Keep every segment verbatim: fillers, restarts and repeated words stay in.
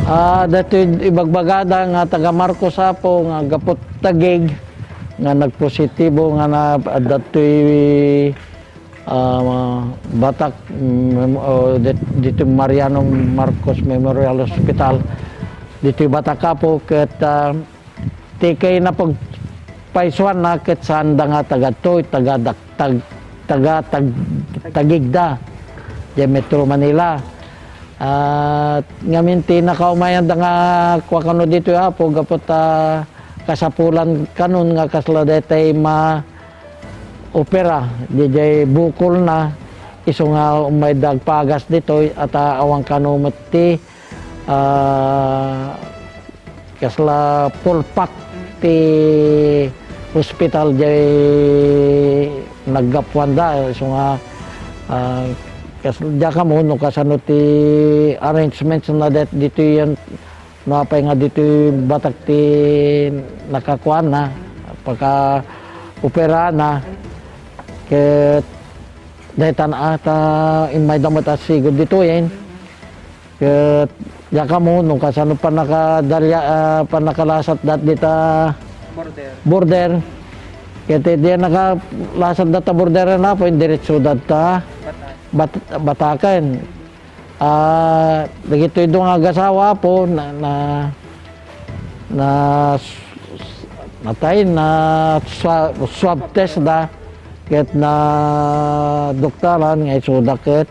Ah, datoy ibagbagada nga taga Marcos, Apo, nga gapu ta gig nga nagpositibo nga na, datoy, ah, Batak, mm, o dit-, ditoy Mariano Marcos Memorial Hospital. Ditoy Batak, Apo, ket, ah, ti kay napagpaysuanna ket saanda nga taga toy, taga Dak-, tag-, taga Tag-, Taguig da, diay Metro Manila. At ngamin ti nakaumayan da nga kua kano ditoy, Apo, gapu ta kasapulan kanon nga kasla daytay ma-opera, diay bukolna, isu nga umay da agpagas ditoy, at, ah, awan kano met ti, ah, kasla full pack ti hospital diay naggapuanda. Isu nga, ah, kas-, diak ammo no kasano ti arrangements na det-, ditoy yan, no apay nga ditoy Batak ti nakakuana, paka-operaanna, ket daytan a ta immay da met a sigud ditoyen. Ket diak ammo no kasano pannakadalya-, ah, pannakalasat dat dita Border. Border. Ket diay nakalasat data border na po, indiretso data Bataan. Bat-, Bataken. Ah, dagitoy dua nga agasawa, Apo, na, na, na, natay, na swa-, swab test da, ket nadoktaran nga isuda ket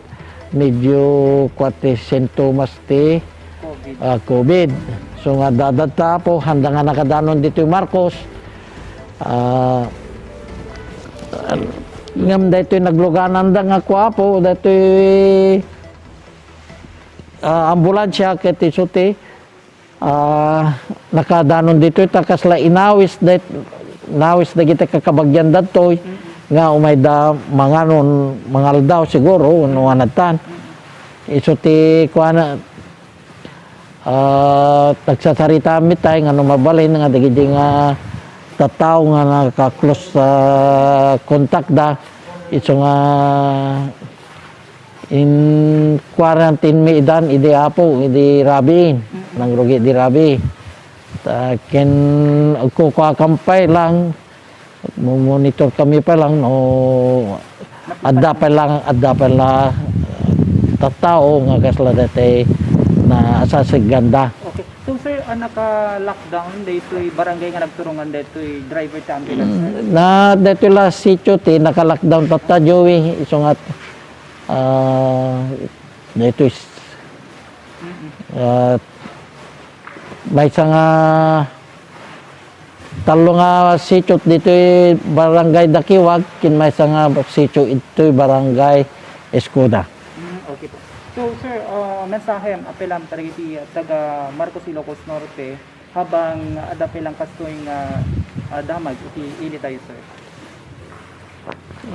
medyo kua ti sintomas ti, COVID. Ah, COVID. So nga dadadta, Apo, handa nga nakadanon ditoy Marcos. Ah, ngem daytoy naglugananda nga kua, Apo, daytoy ah, ambulansya ket isu ti, ah, nakadanon ditoy ta kasla inawis dat-, inawis dagiti kakabagian datoy nga umayda manganon mangaldaw siguro no anadtan. Isu ti kuana, ah, nagsasarita met tay nga no mabalin nga dagiti nga tattao nga naka-close, ah, contact da, isu nga in quarantine mi idan idi Apo, idi rabii, nangrugi di rabii. Ta ken agkukuakam pay lang, mumonitor kami pay lang no adda pay lang, adda pay la tattao nga kasla daytay nasasagganda. Okay. So, sir, ah, naka-lockdown daytoy barangay nga nagturungan daytoy driver ti ambulance, sir? Mm, na daytoy la sitio ti naka-lockdown tatta, Joey, isu nga, ah, daytoy s-, Mm-mm. ah, maysa nga tallo nga sitio ditoy barangay Dakiwag, ken maysa nga sitio itoy barangay Escuda. Mm, okay po. So, sir, ah, mensahem, appelam kadagiti taga Marcos, Ilocos Norte, habang adda pay lang kastoy nga, ah, damag iti ili tayo, sir?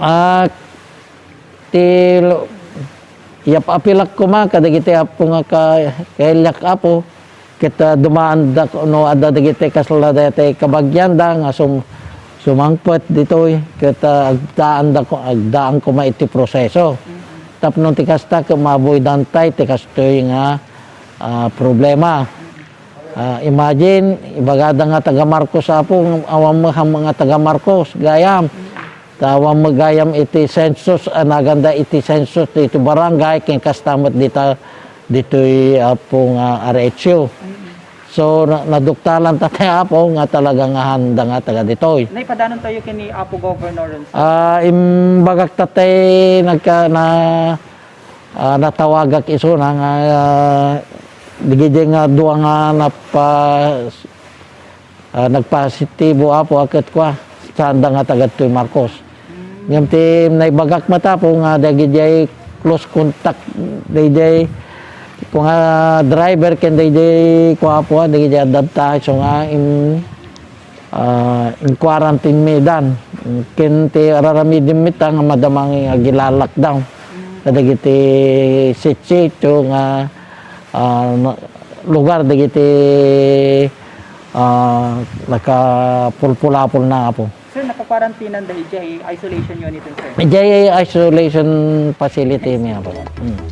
Ah, ti lo-, yap-apilak koma kadagiti Apo nga ka-, kailiak, Apo, ket, ah, dumaanda ko-, no adda dagiti kasla daytoy kabagianda nga sum-, sumangpet ditoy, ket, ah, agdaanda ko-, agdaan koma iti proseso. Mm-mm. Tapno ti kasta, ket mabuydantay ti kastoy nga, ah, problema. Ah, imagine, ibagada nga taga Marcos, Apo, awan met ham nga taga Marcos, gayam. Ta awan met gayam iti census, a naganda iti census ditoy barangay, ken kasta met dita, ditoy, Apo, nga R H U. So, na-, naduktalan ta ti Apo nga talaga nga handa nga taga ditoy. Naipadanon tayo ken ni Apo Governor Ronson. Ah, imbagak ta ti nagka-, na, ah, natawagak isuna nga, ah, dagidi nga dua nga napa-, ah, nagpositibo, Apo, a ket kua, saanda nga taga ditoy Marcos. Ngem ti naibagak met, Apo, nga dagidiay close contact, daydiay, kua nga driver ken daydiay, kua, Apo, ah, dagidiay adda ta, isu nga in-, ah, in-quarantine mi idan. Ken ti ar-aramidem met nga madama nga agila-lockdown kadagiti sitio nga, ah, na-, lugar dagiti, ah, nakapulpulapolna, Apo. Sir, naka-quarantine-an da idiay isolation unit, sir? Idiay isolation facility mi, Apo. Mm.